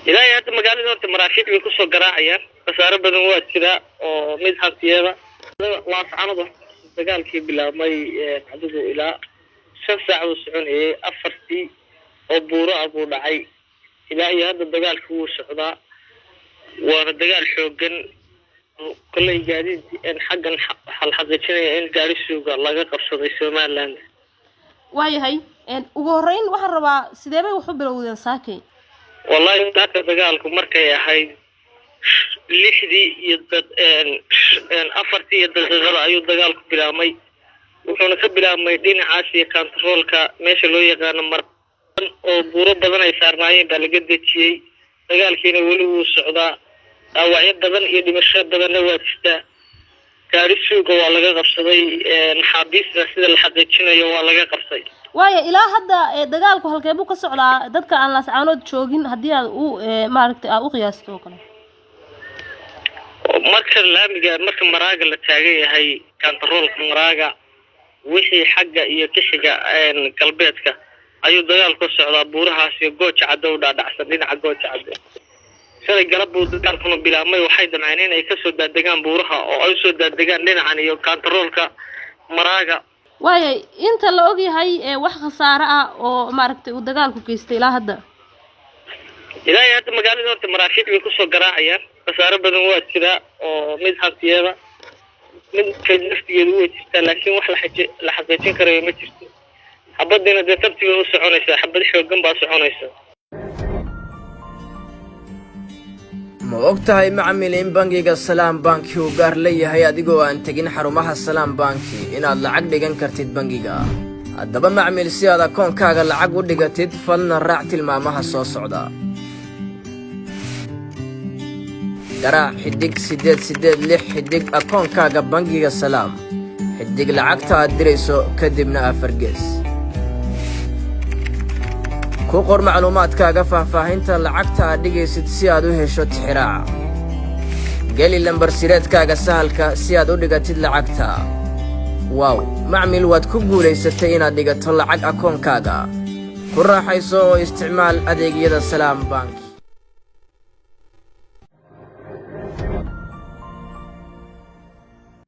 Ilaahay hadda magaalada horta maraafiic bay kusoo garaacayaan. Khasaaro badan waa jiraa oo mid hantiyeeda. Laascanada dagaalkii bilaabmay adigu ilaa 5 saac buu soconayay. 4tii oo buuro ah buu dhacay. Ilaa iyo hadda dagaalki wuu socdaa, waana dagaal xoogan. Kolley gaadiid xaggan waxaa la xaqiijinaya in gaari suuga laga qabsaday Somaliland. Waayahay, ugu horreyn waxaan rabaa, sidee bay wax u bilowdeen saakay? Wallahi saaka dagaalku markay ahayd 6dii iyo 4tii iyo daqiiqada ayuu dagaalku bilaabmay, wuxuuna ka bilaabmay dhinacaas iyo kantaroolka meesha loo yaqaano mar oo buuro badan ay saarnaayeen baa laga dejiyey. Dagaalkiina weli wuu socdaa, dhaawacyo badan iyo dhimasho badanna waa jirtaa. Gaari suuga waa laga qabsaday, maxaabiisna sida la xaqiijinayo waa laga qabsay. Waaya, ilaa hadda dagaalku halkee buu ka socdaa, dadka aan Laascaanood joogin haddii aad u maaragtay aad u qiyaasto oo kale? Marka laamiga, marka Maraaga la taagan yahay, kantaroolka Maraaga wixii xagga iyo kixiga galbeedka ayuu dagaal ka socdaa, buurahaas iyo Gooja Caddo u dhaadhacsan, dhinaca Gooja Cadde. Shalay galab buu dagaalkuna bilaabmay. Waxay damceen in ay kasoo daadegaan buuraha oo ay usoo daadegaan dhinacan iyo kantaroolka Maraaga. Waaya, inta la ogyahay wax khasaare ah oo maaragtay uu dagaalku geystay ilaa hadda? Ilaahay hadda magaalada horta maraafiic bay kusoo garaacayaan. Khasaaro badan waa jiraa oo mid hantiyeeda, mid naftigeedu way jirtaa, laakiin wax la xaqiijin karayo ma jirto. Xabadiina dee tabti bay u soconaysaa, xabad xoogan baa soconaysa. Ma og tahay macmil in bangiga Salaam Banki uu gaar leeyahay, adigoo aan tegin xarumaha Salaam Banki inaad lacag dhigan kartid bangiga? Haddaba macmil, si aad akoonkaaga lacag u dhigatid, fadlan raac tilmaamaha soo socda. Garaac *886# akoonkaaga bangiga Salaam, xidig lacagta aad dirayso, kadibna afargees. Ku qor macluumaadkaaga faahfaahinta lacagta aad dhigaysid si aad u hesho tixiraaca. Geli lambar sireedkaaga Sahalka si aad u dhigatid lacagta. Wow macmil, waad ku guulaysatay inaad dhigato lacag akoonkaaga. Ku raaxayso oo isticmaal adeegyada Salaam Bank.